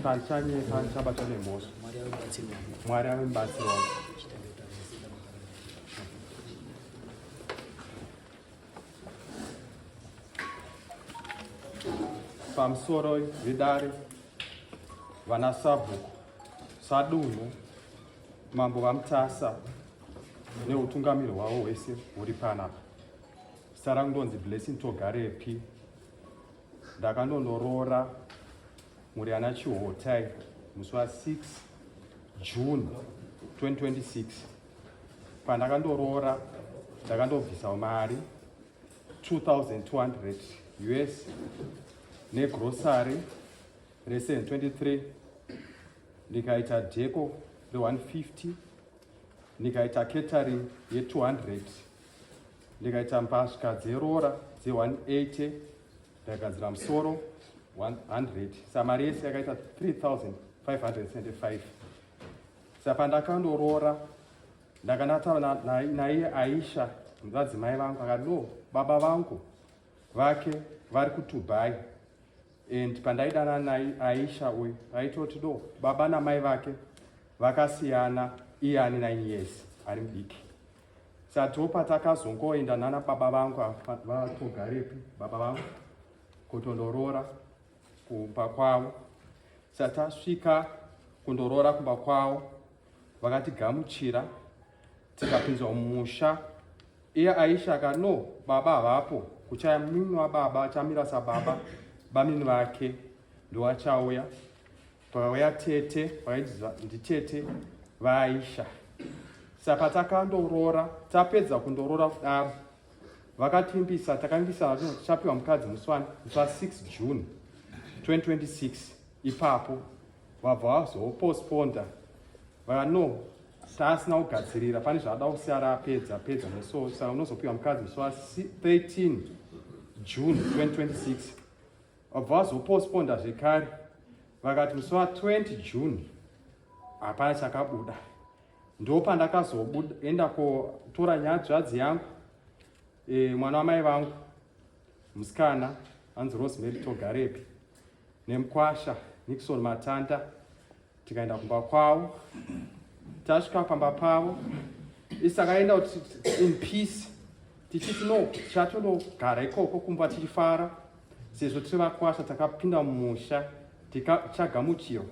Pandichabatwa nemhosva. Pandichabatwa nemhosva. Mwari ave mubatsiri wangu. Mwari ave mubatsiri wangu. Pamusoro vedare, vana sabhuku, sadunhu, mambo vaMutasa neutungamiri hwavo hwese huri panapa. Zita rangu ndonzi Blessing Togarepi. Ndakandondoroora mhuri yana Chihotai musi wa 6 June 2026. Pandakandoroora ndakandobvisa mari 2200 US negrocery re723, ndikaita deco re150, ndikaita catering ye200, ndikaita mbatya dzerora dze180, ndikagadzira musoro 100. Sa mari yese yakaita 3575. Sa pandakandoroora ndakanataura naiye Aisha madzimai vangu, akati no, baba vangu vake vari kuDubai. And pandaidana naye Aisha uyu aitoti do baba namai vake vakasiyana, iye ane 9 years ari mudiki. Satiwo patakazongoenda nana baba vangu vaTogarepi, baba vangu, kutondoroora kumba kwavo. Satasvika kundoroora kumba kwavo, vakatigamuchira, tikapinzwa mumusha. Iye Aisha akati no, baba havapo, kuchaya mumini wababa achamira sababa, bamini vake ndoachauya. Pakauya tete, vaidza nditete vaAisha. Saka takandoroora, tapedza kundoroora kudaro, vakatimbisa, takangisa tichapiwa mukadzi musi wa 6 June 2026. Ipapo vabva vazopostponda, vaka no, taasina kugadzirira, pane zvaada kusiyara apedza pedza musi, saka unozopiwa mukadzi musi wa 13 June 2026. Vabva vazopostponda zvekare, vakati musi wa 20 June. Hapana chakabuda. Ndopandakazoenda kotora nyadzvadzi yangu, mwana wamai vangu musikana anzi Rosemary Togarepi, nemukwasha Nixon Matanda, tikaenda kumba kwavo. Tasvika pamba pavo, isakaenda kuti in peace, tichiti no, tichatondogara ikoko kumba tichifara sezvo tiri vakwasha, takapinda mumusha tichagamuchirwa,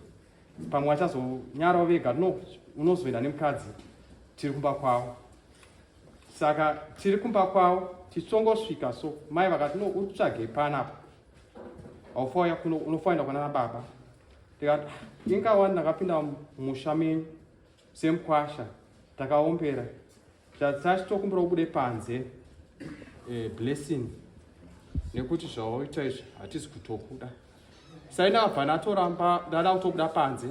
pamwe vachazonyarawo vega, no, unozoenda nemukadzi tiri kumba kwavo. Saka tiri kumba kwavo, tichongosvika so mai vakati no, uri kutsvagei panapa? Haufauya kuno, unofanira kwanana baba. Tikati ingawani ndakapinda musha menyu semukwasha, takaombera, tachitokumbira ubude panze, Blessing, nekuti zvawaita izvi hatisi kutokuda. Saina abva natoramba, ndada kutobuda panze,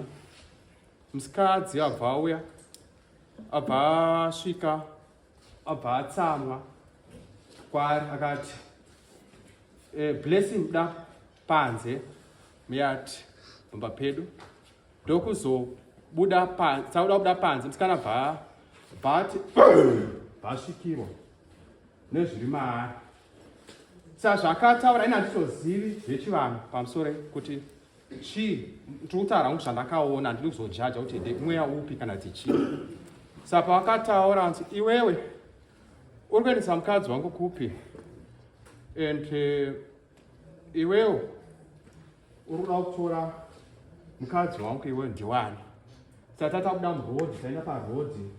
musikadzi abva auya, abva asvika, abva atsamwa kwaari, akati Blessing, buda panze muyati pamba pedu. Ndokuzobuda panze, kuda kubuda panze, musikana bva bvati bvasvikirwa nezviri maari. Sazvakataura ini handitozivi zvechivanhu pamusoro kuti chii, ndiri kutaura hangu zvandakaona, handidi kuzojaja kuti mweya upi kana kuti chii. Saka pavakataura anzi iwewe uri kuendesa mukadzi wangu kupi, and iwewe uri kuda kutora mukadzi wangu, iwewe ndiwani? Saka tatabuda murodhi, taenda parodhi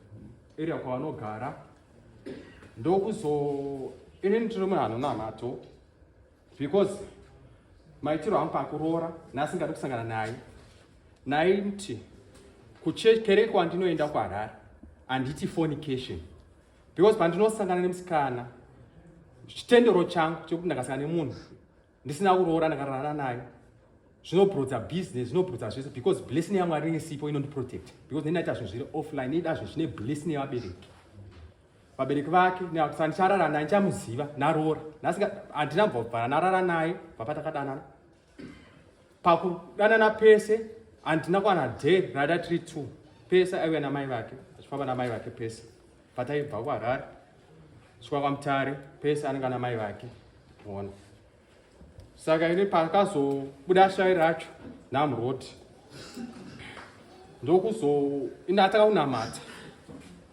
area kwavanogara. Ndokuzo inini tiri munhu anonamato, because maitiro angu pakuroora naasingadi kusangana naye naiti kukereke kwandinoenda kuHarare handiti fornication, because pandinosangana nemusikana, chitendero changu chekuti ndakasangana nemunhu ndisina kuroora, ndakararana naye, zvinobrodza business, zvinobrodza zvese, because blessing yaMwari inenge isipo inondiprotect, because ndinoita zvinhu zviri offline, inoida zvinhu zvine blessing yevabereki, vabereki vake. Saka ndicharara naye, ndichamuziva naroora. Handina kubva narara naye bva takadanana. Pakudanana pese handina kuwana day raida tiri two. Pese aiuya namai vake, achifamba namai vake pese pataibva kuHarare svika kwaMutare, pese anenge ana mai vake ona. Saka ini pakazobuda shai racho. Namrod ndokuzo indataka kunamata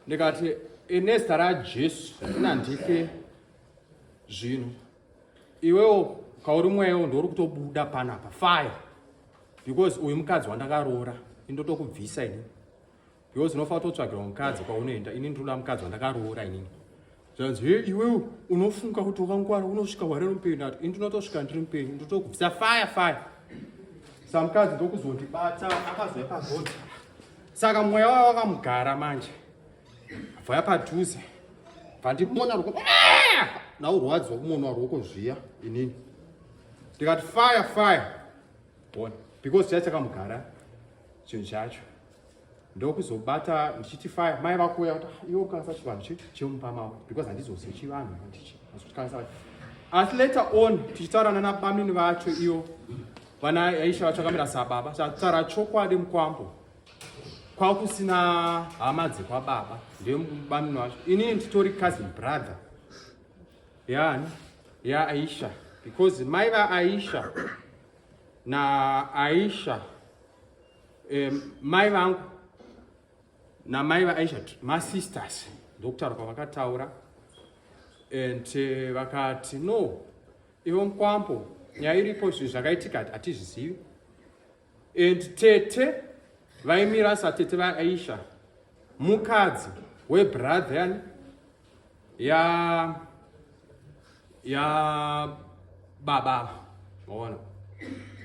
ndikati nezita raJesu inandife zvinhu iwewo kauri mweyo ndouri kutobuda panapa fire because uyu mukadzi wandakaroora indotokubvisa ini because unofanira kutotsvagirwa mukadzi kwaunoenda ini ndinoda mukadzi wandakaroora inini zvanzi he iwewe unofunga kuti wakangwara unosvika warero mupenyu ndati ini ndinotosvika ndiri mupenyu ndotokubvisa fire fire sa mukadzi ndokuzondibata akazouya parodhi saka mweya wavo wakamugara manje bvaya padhuze bvandimona ruoko ah! naurwadziwa kumonwa ruoko zviya inini ndikati fire fire bona because chai chakamugara chinhu chacho ndokuzobata ndichiti fire mai vakuuya kuti ah, iwe ukanisa chivanhu chi chemupa mavo because handizozivi chivanhu ndichi azotikanisa asi later on tichitaura nana bamini vacho iyo vana aisha vacho vakamira sababa taura chokwadi mukwambo kwakusina hama dzekwababa ndemubamini wacho inini nditori cousin brother yani yaaisha because mai vaaisha naaisha mai vangu namai vaaisha masisters ndokutaura kwavakataura and vakati no ivo mukwambo nyaya iripo zvinhu zvakaitika hatizvizivi and tete vaimira satete vaaisha mukadzi webrother yani ya ya baba maona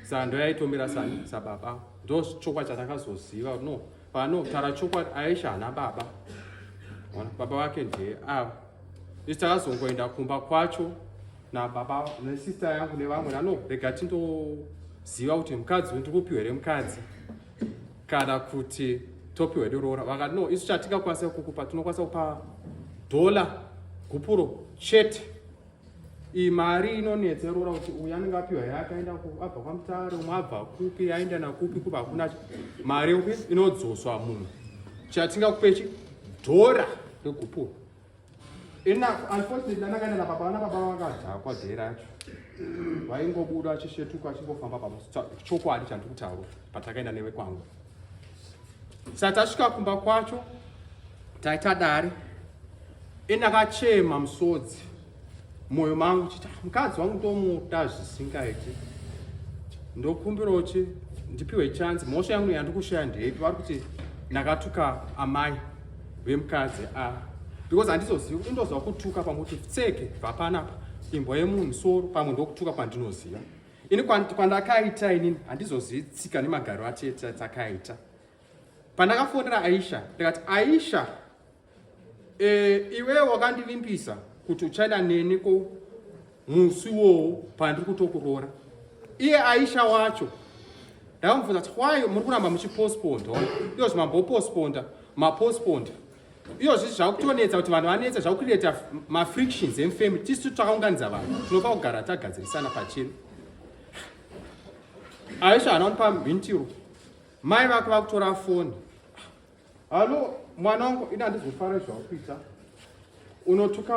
saka ndo yaitomira sani sababa ndo chokwadi chatakazoziva no pano tara chokwadi aisha hana baba ona baba vake ndiye ava isi takazongoenda kumba kwacho nababa nesister yangu nevamwe nano rega tindoziva kuti mukadzi ndiri kupiwa here mukadzi kana kuti topiwa hedu roora vakati no isu chatingakwanisa kukupa tinokwanisa kupa dhola gupuro chete iyi mari inonetsa yeroora kuti uyu anenge apiwa yake aenda abva kwamutare umwe abva kupi aenda nakupi kupi hakuna mari upi inodzoswa munhu chatingakupechi dhora regupuro Ina unfortunately ndakaenda na baba vana baba vakadhakwa day racho. Vaingobuda achishetuka achingofamba baba. Chokwadi chandiri kutaura patakaenda newe kwangu. Saka tasvika kumba kwacho taita dare. Indakachema musodzi moyo mangu chiti ah, mukadzi wangu ndomuda zvisingaiti. Ndokumbirawo chi ndipiwe chance mhosva yangu yandikushaya ndeipi vari kuti ndakatuka amai vemukadzi a because handizozivi kuti ndoziva kutuka pamwe kuti tseke bva panapa imbwa yemunhu soro pamwe ndokutuka kwandinoziva ini kwandakaita inini handizozivi tsika nemagariro atete takaita pandakafonera aisha ndikati aisha e, iwe wakandivimbisa kuti uchaenda neni ko musi iwowo pandiri kutokuroora iye aisha wacho ndakamubvunza kuti why muri kuramba muchiposponda iyo zvimamboposponda maposponda iyo zvisi zvakutonetsa kuti vanhu vanetsa zvakucreata mafrictions emufamily tisu takaunganidza vanhu tinofanira kugara tagadzirisana pachenu aisha haana kunipa mhinduro mai vake vakutora foni Halo mwana wangu, ini handizofara zvakuita. Unotuka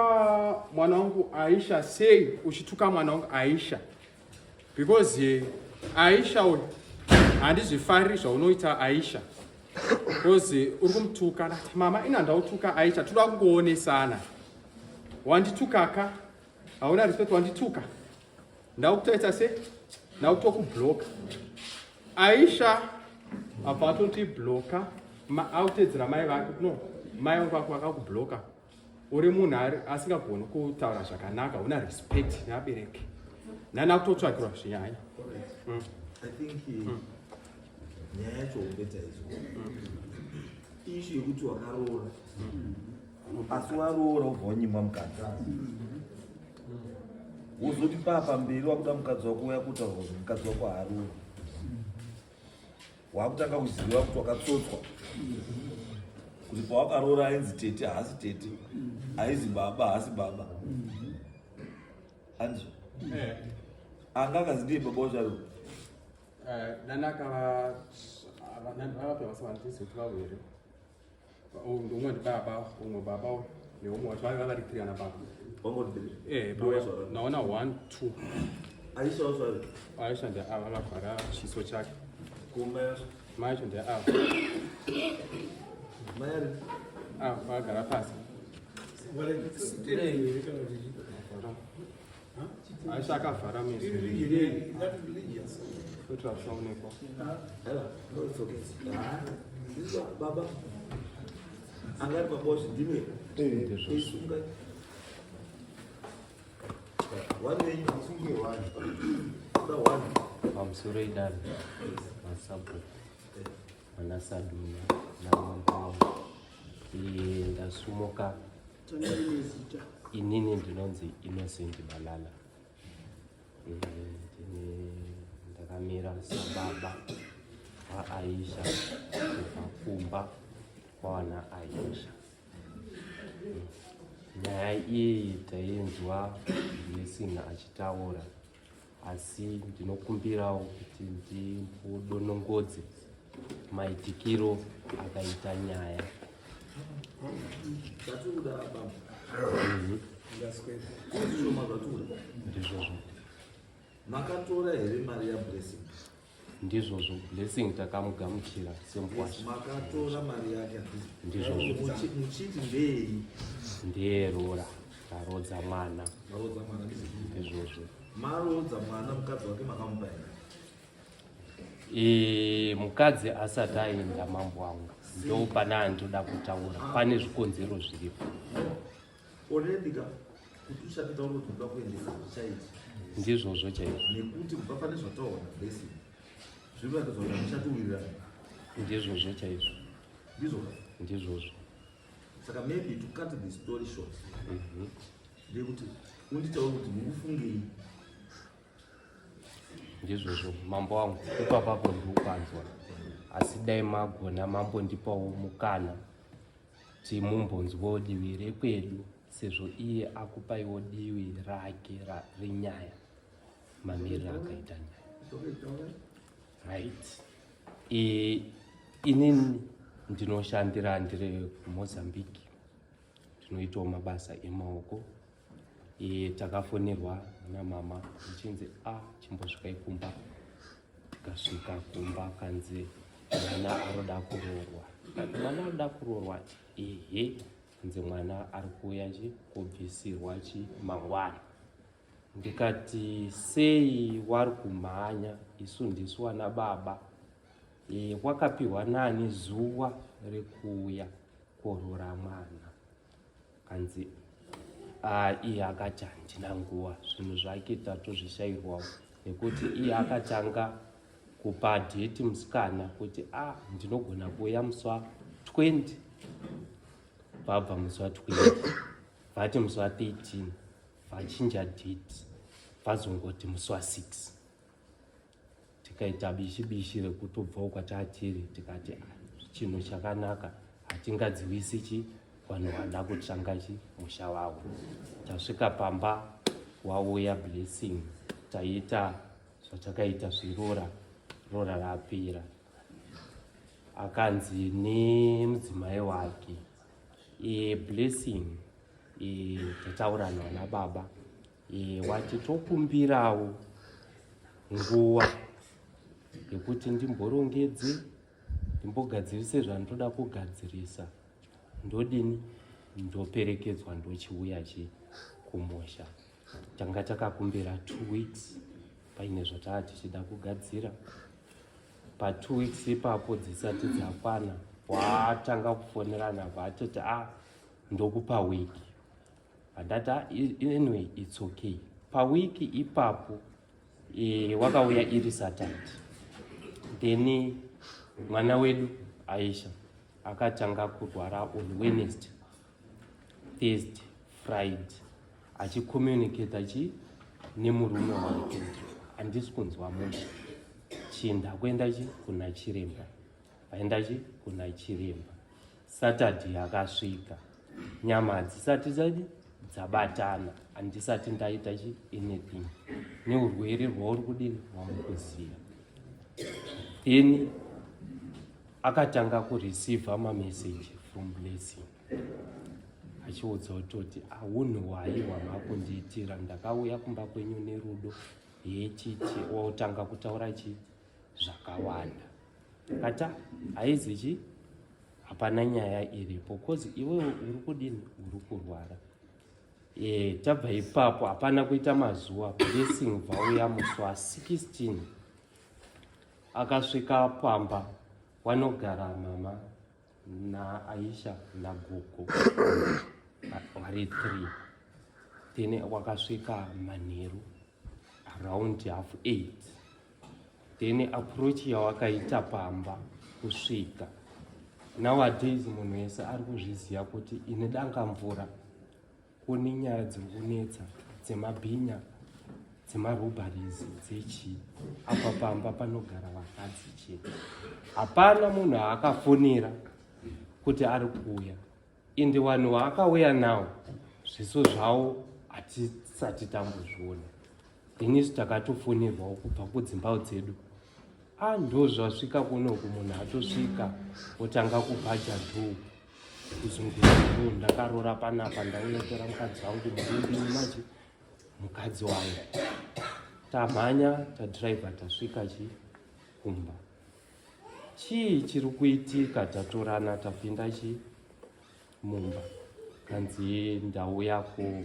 mwana wangu Aisha sei uchituka mwana wangu Aisha? Because Aisha uyu handizvifariri zvaunoita Aisha. Because uri kumutuka ndati mama ini handautuka Aisha, toda kungoonesana. Wanditukaka, hauna respect wandituka. Ndakutoita se ndakutokubloka. Aisha abva atotibloka akutedzera mai vake no mai vangu vako vakakubloka uri munhu ari asingagoni kutaura zvakanaka una respect nevabereki nani akutotsvakirwa zvinyanya I think nyaya yacho hombe dzaizo ishu yekuti wakaroora asi waroora wobva wanyimwa mukadzi wozoti paa pamberi wakuda mukadzi wako uya kutaura kuti mukadzi wako haaroori wakutanga kuziva kuti wakatsotswa kuti pawakaroora ainzi tete haasi tete aizi baba haasi baba handizvo Eh, anga akazi ndiye baba wacho ari nanaka vavapi kuti vavo here umwe ndibaba umwe baba neumwe wacho vaiva vari three ana baba Eh, naona one two aisha wacho ari aisha ndi ava akavhara chiso chake. Mai acho ndeavo. Mai ari Avo vakagara pasi. Aisha akavhara meso. Kuitira kusaonekwa. No, it's okay. Ah, baba anga ari baba wacho ndimi. Isungai. One wenyu asunge one. Kuda one. Pamusoro idare, masabhuku, vanasaduna namambo wangu. Ndasumuka inini ndinonzi Innocent Balala. Ndine ndakamira sababa vaAisha kubva kumba kwawana Aisha. Nyaya iyi tainzwa Blessing achitaura, asi ndinokumbirawo kuti ndimbodonongodze maitikiro akaita nyaya. Zvatikuda baba. Zvishoma zvatikuda. Ndizvozvo. Makatora here mari yaBlessing? Ndizvozvo, Blessing takamugamuchira semukwasha. Makatora mari yake, handiti? Ndizvozvo. Muchiti ndei? Ndeyerora, tarodza mwana. Marodza mwana, ndizvo? Ndizvozvo. Marodza mwana, mukadzi wake makamupa here? Mukadzi asati aenda, mambo wangu, ndo pane andoda kutaura, pane zvikonzero zviripo. Already ka kuti usati taura kuti uda kuendesa, zvichaiti. Ndizvozvo chaizvo. Nekuti kubva pane zvataura naBlessing, zviri kuratidza kuti hamuchatiwirirana. Ndizvozvo chaizvo. Ndizvo ka? Ndizvozvo. Saka maybe to cut the story short, ndeyekuti unditaure kuti mukufungei. Ndizvozvo, mambo wangu, ipapapo ndikupanzwa, asi dai magona mambondipawo mukana kuti mumbonzwawo divi rekwedu, sezvo iye akupaiwo divi rake renyaya, mamiriro akaita nyaya. Right. Inini ndinoshandira ndiri kuMozambique, ndinoitawo mabasa emaoko. Takafonerwa namama ichinzi a chimbosvikai kumba. Tikasvika kumba, kanzi mwana aroda kuroorwa. Tikati mwana aroda kuroorwa? Ehe. Kanzi mwana ari kuuya chi kubvisirwa chi mangwana. Ndikati sei wari kumhanya, isu ndisu wana baba? Wakapiwa nani zuva rekuuya korora mwana? Kanzi iye akati handina nguva, zvinhu zvake tatozvishayirwawo, nekuti iye akatanga kupa date musikana kuti a ndinogona kuuya musi wa20. Vabva musi wa20, vati musi wa13, vachinja date, vazongoti musi wa6. Tikaita bishi bishi rekutobvawo kwatatiri, tikati "Ah, chinhu chakanaka hatingadziwisi chi vanhu vada kutanga chi musha wavo." Tasvika pamba, wauya Blessing, taita zvatakaita zvirora, rora rapera. Akanzi nemudzimai wake, Blessing, tataura nana baba, wati tokumbirawo nguva yekuti ndimborongedze, ndimbogadzirise zvandoda kugadzirisa, ndodini, ndoperekedzwa, ndochiuya chi kumusha." Tanga takakumbira 2 weeks, paine zvataa tichida kugadzira. Pa2 weeks ipapo dzisati dzakwana, watanga kufonerana, vatoti a ndokupa wiki. Handati "Ah, anyway, it's okay." Pawiki ipapo wakauya iri Saturday, then mwana wedu Aisha akatanga kurwara on Wednesday, Thursday, Friday, achicommunicata chi nemurume wake, "Handisi kunzwa mushe, chii, ndakuenda chi kuna chiremba." Vaenda chi kuna chiremba. Saturday akasvika, nyama hadzisati dzadi dzabatana, "Handisati ndaita chi anything neurwere rwauri kudini, rwauri kuziva." Then akatanga kureceiva mameseji from Blessing, achiudza kutoti aunhu hwai hwamakundiitira, ndakauya kumba kwenyu nerudo, yechichi, wotanga kutaura chi zvakawanda. Kata haizi chi hapana nyaya iripo cause iwewe uri kudini uri kurwara. E, tabva ipapo hapana kuita mazuva Blessing vauya musi wa 16 akasvika pamba wanogara mama naaisha nagogo vari 3 then wakasvika manheru around 8:30 then approach yawakaita pamba kusvika nowadays munhu wese ari kuzviziva kuti ine danga mvura kune nyaya dziri kunetsa dzemabhinya dzemarobberies dzechii apa pamba panogara vakadzi chete hapana munhu aakafonera kuti ari kuuya ende vanhu vaakauya nawo zviso zvavo hatisati tambozviona then isu takatofonerwawo kubva kudzimba dzedu a ndo zvasvika kunoku munhu atosvika otanga kubhaja dhuu kuzunguza dhuu ndakarora panapa ndauya tora mukadzi wangu murudini manje mukadzi wangu tamhanya tadhiraivha tasvika chi kumba chii chiri kuitika tatorana tapinda chi mumba kanzi ndauya ku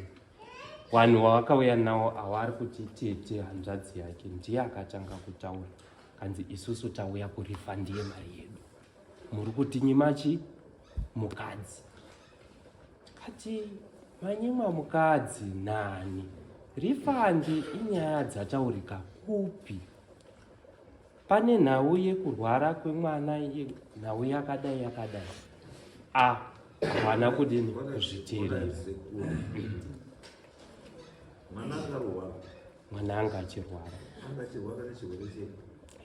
vanhu vavakauya nawo avari kuti tete hanzvadzi yake ndiye akatanga kutaura kanzi isusu tauya kurifa ndiye mari yedu muri kutinyima chi mukadzi tikati manyimwa mukadzi nani rifandi inyaya dzataurika kupi pane nhau yekurwara kwemwana nhau yakadai yakadai a havana kudini kuzviteerera mwana anga achirwara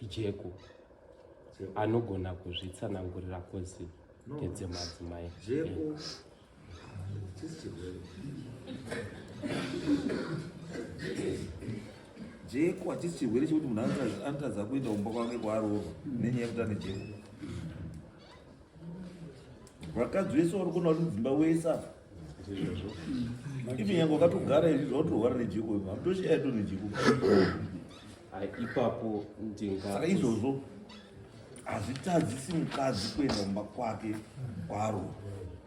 jeko anogona kuzvitsanangurira kozi ndedzemadzimai jeko chisi chirwere jeko hachisi chirwere chekuti munhu anotadza kuenda kumba kwake kwaaroorwa nenyaya yekuti ane jeko vakadzi vese vari kuona kuti mudzimba wese apa ivi nyange wakatogara izvi zvakutorwara nejeko hamutoshiya to nejeko ipapo ndinga saka izvozvo hazvitadzisi mukadzi kuenda kumba kwake kwaroorwa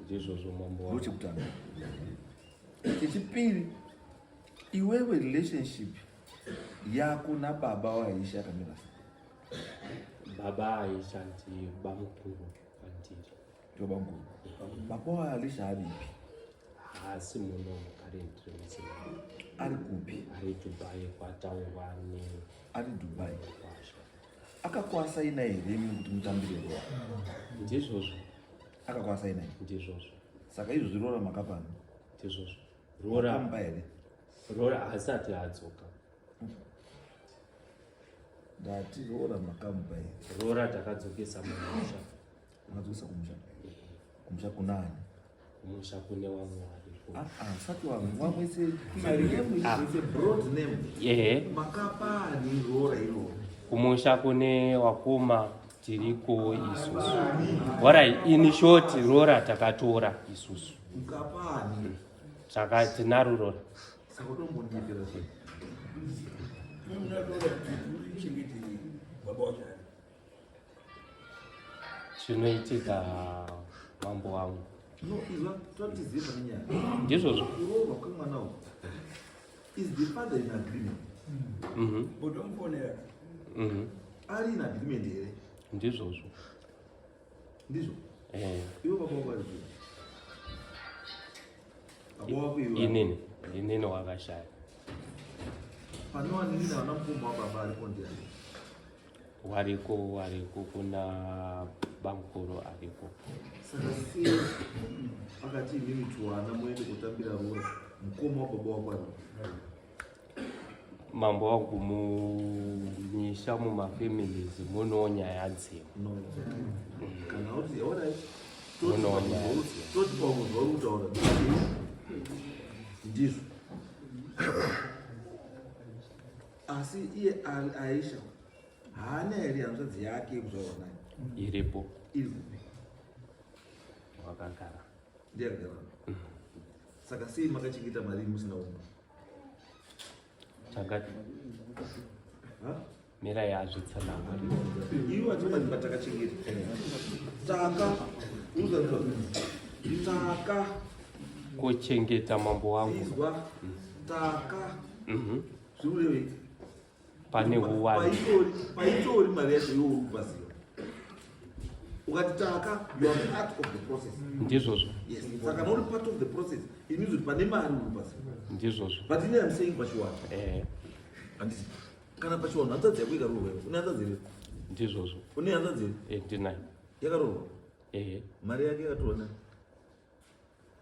ndizvozvo mambo wangu. ndochekutanga chechipiri iwewe relationship yako nababa waAisha yakamira sei baba Aisha ndi bamukuru kwandiri ndiwo bamukuru baba waAisha aripi haasi muno currently muZimbabwe ari kupi ari Dubai kwataurwa ari Dubai nekwasha akakwasaina here imi kuti mutambire roora ndizvozvo akakwasaina here ndizvozvo saka izvozvi roora makapani ndizvozvo roora makamupa here roora hasati adzoka ndati roora makamupa here roora takadzokesa mumusha makadzokesa kumusha kumusha kunani kumusha kune vamwe variko Ah, ah, usati wamwe wamwe it's a broad name ehe makapani roora iroro kumusha kune wakoma tiriko isusu alright in short roora takatora isusu mukapani saka tinaro roora saka utombonyepera sei Chengete baba wacho ari. Zvinoitika mambo wangu. No, izwa totizive pane nyaya. Ndizvozvo. Kuroorwa kwemwana uyu. Is the father in agreement? Botomufonera. Ari in agreement here? Ndizvozvo. Ndizvo. Eh. Iwe baba wako ari kupi? Baba wako iwe. Inini, inini wakashaya. Pane wanini vana mukoma wababa aripo ndiani? Wariko, wariko kuna bamukuru ariko. Saka sei akati imimi tuwana muende kutambira roora mukoma wababa wako ari kupi? Mambo wangu mumisha mumafamilies muno nyaya dzemo. No. Kana uti alright. Muno nyaya dzemo. Toti pamwe zvauri kutaura ndizvo. Asi iye Aisha haana here hanzvadzi yake yekuzvarwa naye? Iripo. Iri kupi? Wakagara. Ndiye akagara. Saka sei makachengeta mari musina umba? Takati Ha? Mirai azvitsanangurire. Iwe wacho patakachengeta. Taka uzanzwa. Taka Kuchengeta mambo wangu. Izwa. Taka. Zvikurevei? Pane huwani. Paitori, paitori mari yacho iwe uri kubaziva. Ukati taka, you are part of the process. Ndizvozvo. Yes. Saka kana uri part of the process, it means kuti pane mari uri kubaziva. Ndizvozvo. But ini I'm saying pachiwanhu. Handiti. Kana pachiwanhu hanzvadzi yako ikaroorwa iwe. Une hanzvadzi here? Ndizvozvo. Une hanzvadzi here? Ndinayo. Yakaroorwa? Ehe. Mari yake yakatorwa nani?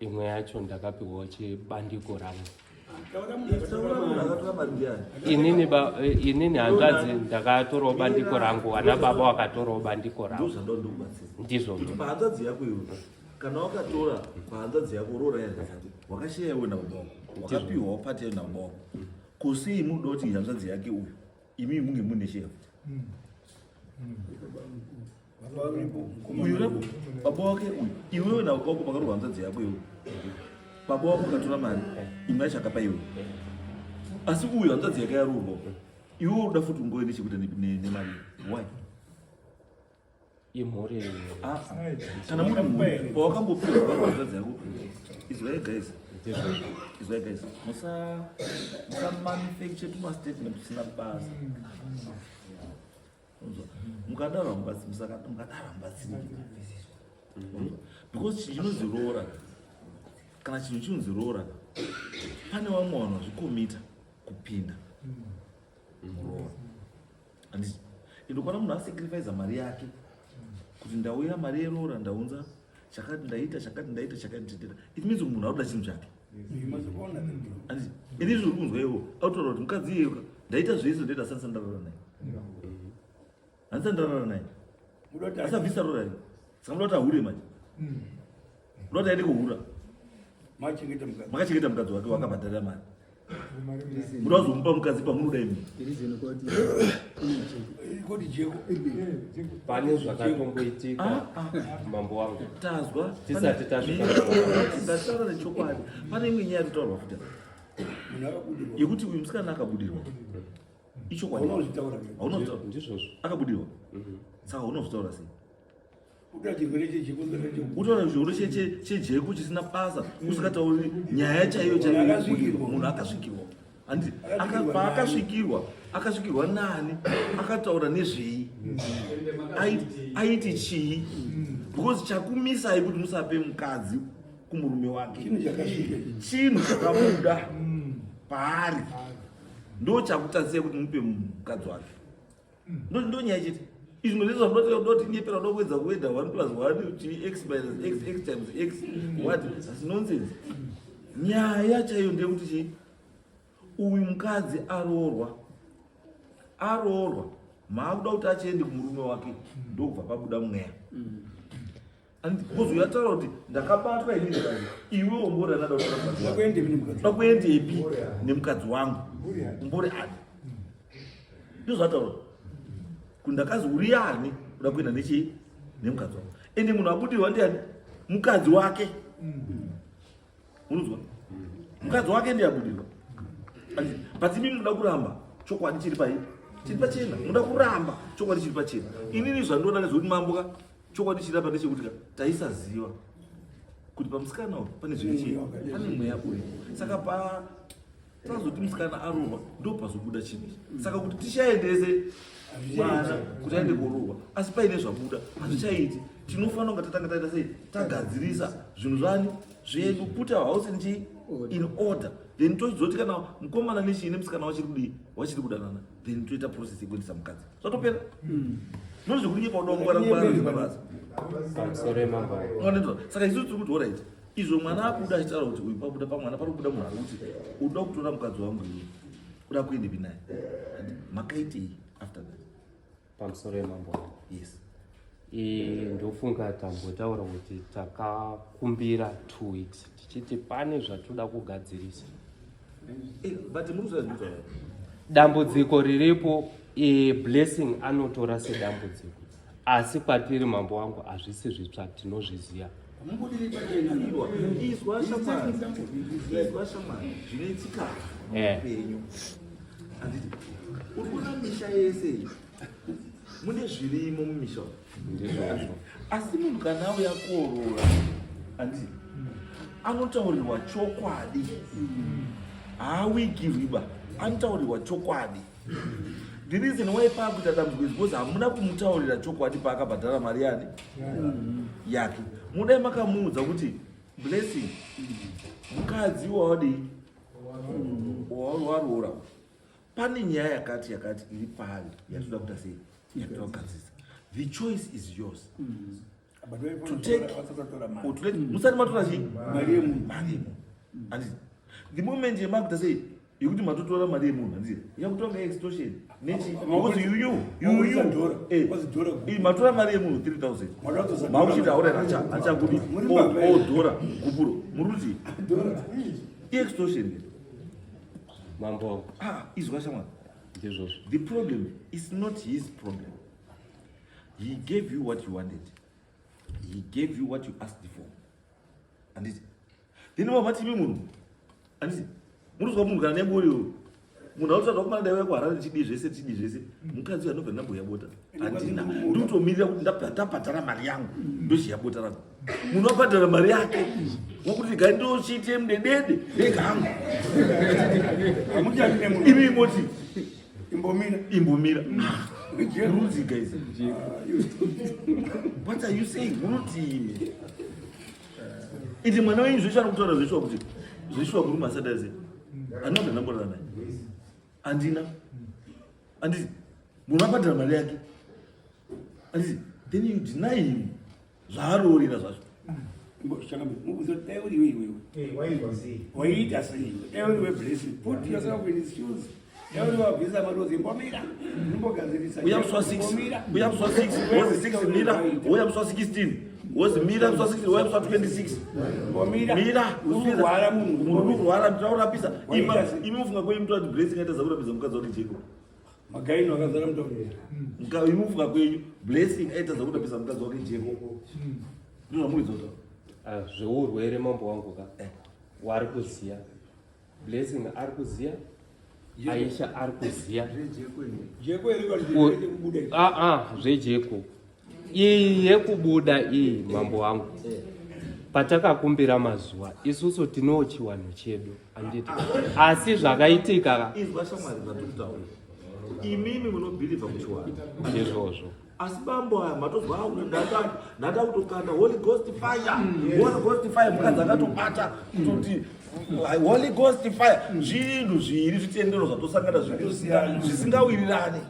Imwe yacho ndakapiwawo chibandiko rangu. Taura munhu akatora mari ndiani? Inini ba, inini hanzvadzi ndakatorawo bandiko rangu, ana baba wakatorawo bandiko rangu. Ndozvandoda ndikubatsira. Ndizvozvo. Kuti pahanzvadzi yako iwe, kana wakatora pahanzvadzi yako roora yehanzvadzi yako, wakasheya iwe nababa wako, wakapiwawo pati yayo nababa wako. Ko sei munoda kuti hanzvadzi yake uyu, imi munge mune sheya futi? Uyu rako, baba wake uyu, iwewe nababa wako pakaroorwa hanzvadzi yako iwe. Baba wako akatora mari, imwe yacho akapa iwe. Asi uyu hanzvadzi yake yaroorwa, iwe unoda futi ungove nechekuita nemari. Why? Imhuri. Kana muri mhuri, pawakambopiwa hanzvadzi yako, izwai guys. Izwai guys, musa manufacture tuma statement tusina basa. Mukadaro hamubatsiriki. Because chinhu chinonzi roora, kana chinhu chinonzi roora, pane vamwe vanhu vazvikomita kupinda muroora. Handiti? Indokwana munhu asacrifice mari yake kuti ndauya mari yeroora, ndaunza chakati, ndaita chakati, ndaita chakati, ndaita. It means kuti munhu arikuda chinhu chake. Handiti? Ini izvo uri kunzwa iwo autotaura kuti mukadzi iyeyo ndaita zvese, ndaita asandisa ndarara naye. Handisa ndarara naye. Asabvisa roora iri. Saka munoda kuti ahure manje. Munoda kuti aende kuhura. Makachengeta mukadzi wake wakabhadharira mari. Munoda kuzomupa mukadzi pamunoda imi. Pane zvakatomboitika mambo wangu. Tazwa. Tisati tasvika. Ndataura nechokwadi. Pane imwe nyaya yatotaurwa futi. Yekuti uyu musikana akabudirwa. Ichokwadi. Haunozvitaura. Ndizvozvo. Akabudirwa. Saka unozvitaura sei? Utaura chirwere chejeko chisina basa, usingatauri nyaya chaiyo chaiyo. Munhu akasvikirwa. Handiti? Paakasvikirwa, akasvikirwa nani? Akataura nezvei? Aiti chii? Because chakumisai kuti musape mukadzi kumurume wake. Chinhu chakabuda paari. Ndo chakutarisai kuti mupe mukadzi wake. Ndo nyaya chete. Izvi ndizvo zvamunoti doti nyepera unoda kuedza kuenda 1 plus 1 chi x minus x, x times x, what? That's nonsense. Nyaya chaiyo ndeyekuti chii? Uyu mukadzi aroorwa. Aroorwa. Maakuda kuti achiende kumurume wake ndokubva pabuda mweya. Because uyataura kuti ndakabatwa inini kani iwe umbori anada kutora mukadzi wangu. Ndakuendepi nemukadzi wangu? Umbori ani? Ndizvo zvataura. Kuti ndakazi uri ani uda kuenda nechii nemukadzi wangu. Ende munhu abudirwa ndiani? Mukadzi wake. Unonzwa? Mukadzi wake ndiye abudirwa. But imi munoda kuramba chokwadi chiri pai? Chiri pachena. Munoda kuramba chokwadi chiri pachena. Inini zvandiona ndezvekuti mambo ka chokwadi chiri apa ndechekuti ka taisaziva kuti pamusikana uyu pane zviri chii? Pane mweya uripo. Saka pa tazoti musikana arohwa ndo pazobuda chinhu ichi. Saka kuti tichaendese mwana kuti aende korohwa asi paine zvabuda hazvichaiti. Tinofanira kunga tatanga taita sei? Tagadzirisa zvinhu zvani zvedu, put our house in chii? In order. Then tochizoti kana mukomana nechii nemusikana wachiri kudii? Wachiri kudanana. Then toita process yekuendesa mukadzi. Zvatopera. Ndozvo zvekunyepa kuda kungwara ngwara zvisina basa. Pamusoro yemambo. Unoona? Saka isusu tiri kuti alright. Izvo mwana abuda achitaura kuti uyu pabuda pamwana pari kubuda munhu ari kuti unoda kutora mukadzi wangu iwe. Uda kuendepi naye? Makaitei after that? Pamusoro yemambo. Yes. Ndofunga tambotaura kuti takakumbira 2 weeks tichiti pane zvatoda kugadzirisa. But muri kuzwa zvinotaura. Dambudziko riripo, Blessing anotora sedambudziko. Asi kwatiri mambo wangu hazvisi zvitsva, tinozviziva. Izwa shamwari. Izwa shamwari. Zvinoitika muupenyu. Handiti uri kuona misha yese iyi mune zvirimo mumisha umu. Ndizvozvo. Asi munhu kana auya kuoroora, handiti anotaurirwa chokwadi, haawigirwi ba, anotaurirwa chokwadi. The reason why paakuita dambudziko is because hamuna kumutaurira chokwadi paakabhadhara mari yani yake. Mudai makamuudza kuti Blessing, mukadzi wawadii waroora, pane nyaya yakati yakati iri paari yatoda kuita sei, yatoda kugadzirisa. The choice is yours to take or to let. Musati matora chii? Mari yemunhu. Mari yemunhu, handiti? The moment yemakuita sei, yekuti matotora mari yemunhu, handiti yakutonga extortion nechi, because you knew, you Wakuisa knew. dhora. Wazi dhora guru. Matora mari yemunhu 3000, Mwadadzosa makuchiti dhora. aura achakudi Muri mbavha here? odhora gupuro, muri kuti i-extortion. Mambo. Ah, izwa shamwari. Ndizvozvo. The problem is not his problem. He gave you what you wanted, he gave you what you asked for, handiti? Then wamati imi munhu, handiti munozwa munhu kana nembori, munhu autotsvaga kumana dai kuHarare, tichidii zvese, tichidii zvese, mukadzi uyu anobva ndamboya bota handina, ndikutomirira kuti ndabhadhara mari yangu, ndochiya bota rangu. Munhu wabhadhara mari yake, wakuti gai ndochiite mudedede ndega hangu. Hamuchadi nemunhu. Imi moti imbomira. Imbomira rudzi. Guys, what are you saying? Munoti imi iti mwana wenyu zveshe ari kutaura zveshuwa kuti zveshuwa murume asati aziva handina ndamborara naye, handina, handiti munhu abhadhara mari yake, handiti? Then you deny him zvaaroorera zvacho. Dai uri iwe iwewe waiita sei? Dai uri weBlessing, put yourself in his shoes. Dai uri wabvisa marozi, imbomira, imbogadzirisa. Uya musi wa 6, uya musi wa 6, wozi 6 mira, uya musi wa 16, wozi mira musi wa 16, uya musi wa 26. Imbomira. Mira. Uri kurwara munhu. Munhu uri kurwara, ndinourapisa. Waita sei? Imi mufunga kwenyu mutoti Blessing aita zakurapisa mukadzi wake Jacob? Magaino akazara mutaurira. Imi mufunga kwenyu Blessing aita zakurapisa mukadzi wake Jacob? Ndozvamuridza kutaura. Ah, zveurwere mambo wangu ka, wari kuziya Blessing ari kuziya, Aisha ari kuziya. Jeko iri kubuda. Ah, ah, zvejeko iyi yekubuda iyi, mambo wangu, patakakumbira mazuva isusu tinewo chiwanhu chedu, anditi? Asi zvakaitika ka. Izwa shamwari, zvatikutaura, imimi munobhilivha kuchiwanhu. Ndizvozvo. Asi bambo aya matozwa akuti ndada kutokanda Holy Ghost fire, Holy Ghost fire, mukadzi akatobata kutoti Holy Ghost fire. Zvinhu zviri zvitendero zvatosangana zviri zvisingawirirani.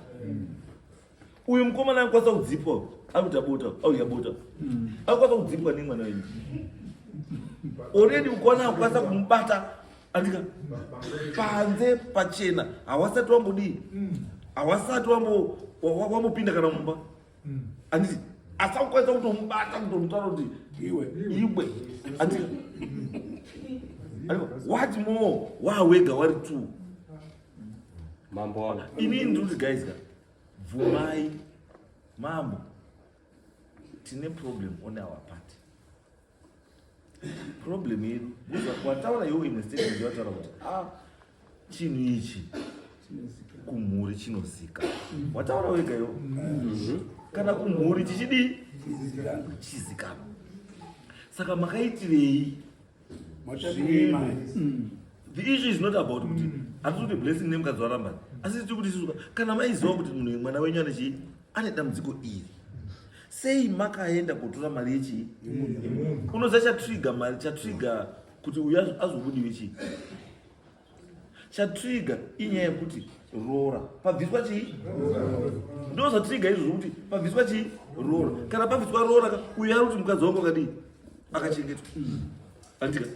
Uyu mukomana akukwanisa kudzipwa, akuita bota, auya bota, akukwanisa kudzipwa nemwana wenyu already. Ukwana akukwanisa kumubata andika panze pachena, hawasati wambodii, hawasati wambopinda kana mumba, handiti? Asi akukwanisa kutomubata, kutomutaura kuti iwe. Iwe, andika? What more wawega wari two? Mambo wangu. Inini ndikuti guys ka, bvumai mambo, tine problem on our part. Problem yedu, wataura iwo imwe statement yawataura kuti ah, chinhu ichi kumhuri chinozika. Wataura wega iwo, kana kumhuri chichidii, chizikanwa. Saka makaitirei? Matapirei mari? The issue is not about kuti hatisi kuti Blessing nemukadzi warambani, asi tiri kuti isusu kana maiziva kuti munhu mwana wenyu ane chii, ane dambudziko iri, sei makaenda kotora mari yechii? Unoziva chatrigger mari, chatrigger kuti uyu azobudiwe chii? Chatrigger inyaya yekuti roora pabviswa chii. Ndo zvatrigger izvozvo, kuti pabviswa chii? Roora. Kana pabviswa roora ka, uyu ari kuti mukadzi wangu akadii, akachengetwa, andika?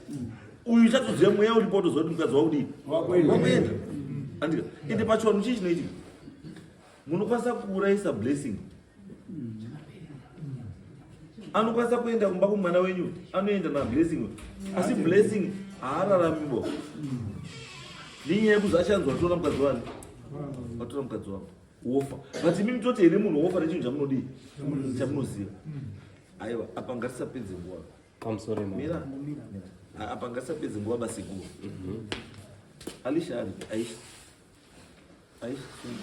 Uyu chatoziva mweya uripo, utoziva kuti mukadzi wakudii. Wakuenda. Wakuenda, andika? Ende pachivanhu chii chinoitika? Munokwanisa kuurayisa Blessing, anokwanisa kuenda kumba kumwana wenyu, anoenda naBlessing, asi Blessing haararamibo nenyaya yekuzi achanzwa tora mukadzi wani, watora mukadzi wako, wofa. But imi mutoti here munhu wofa nechinhu chamunodii, chamunoziva? Aiwa, apa ngatisapedze nguva. Pamusoro mambo. Mira. Apa ngatisapedze nguva basiguru. Alisha ari Aisha. Aisha, sunga.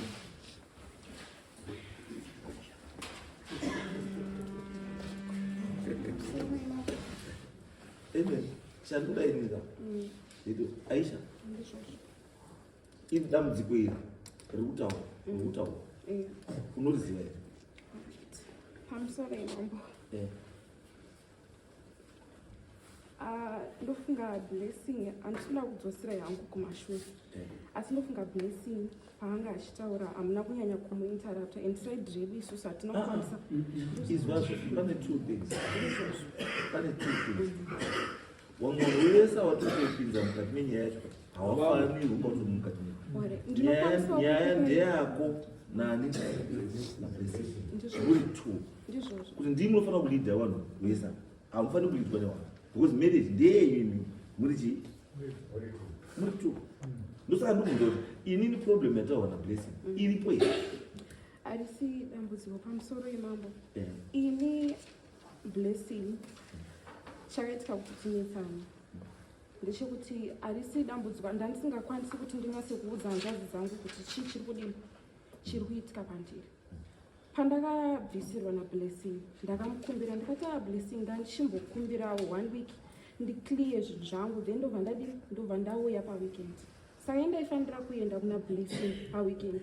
Amen. Chandoda ini ka. Ito Aisha. Iri dambudziko iri riri kutaura, riri kutaura. Unoriziva here? Pamusoro imambo. Ah, ndofunga Blessing, handisina kudzosera yangu kumashure, asi ndofunga Blessing paanga achitaura hamuna kunyanya kumuinterrupta, and side redu isusu hatina kukwanisa. Izvazvo pane two things. Pane two things. Wamwe wese watotopinza mukati menyaya yacho hawafanirwi kuva uri mukati menyaya. Alright, Nyaya ndinokwanisawo nyaya ndeyako nani naBlessing. Ndizvozvo. Muri two. Ndizvozvo. Kuti ndimi munofanira kuleada vanhu vese, hamufaniri kuleadwa nevanhu, because marriage ndeyenyu imi muri chii, muri two. Ndosaka ndikubvunza kuti inini problem yataurwa naBlessing iripo here? Harisi dambudziko, pamusoro yemambo. Ini Blessing, chakaitika kuti tinetsana ndechekuti harisi dambudziko, ndandisingakwanisi kuti ndinyatse kuudza hanzvadzi dzangu kuti chii chiri kudini, chiri kuitika pandiri. Pandakabvisirwa naBlessing, ndakamukumbira ndikati, "Ah, Blessing, ndandichimbokumbirawo one week ndiclear zvinhu zvangu, then ndobva ndadini, ndobva ndauya paweekend." Saka indaifanira kuenda kuna Blessing paweekend.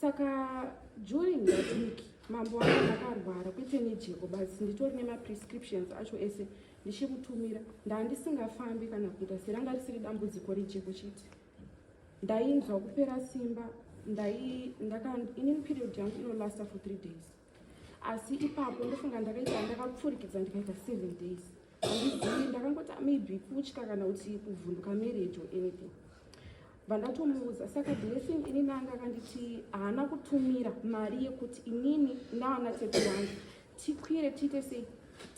Saka during that week, mambo wangu, ndakarwara, kwete nejeko basi, nditori nemaprescriptions acho ese ndichikutumira. Ndandisingafambi kana kuita seranga risiri dambudziko rejeko chete, ndainzwa kupera simba. Ndai ndaka inini period yangu inolasta for 3 days, asi ipapo ndofunga ndakaita ndakapfurikidza ndikaita 7 days. Handizivi, ndakangoti maybe kutya kana kuti kuvhunduka marriage or anything, vandatomuudza. Saka Blessing inini anga akanditi haana kutumira mari yekuti inini naana tete wangu tikwire, tiite sei,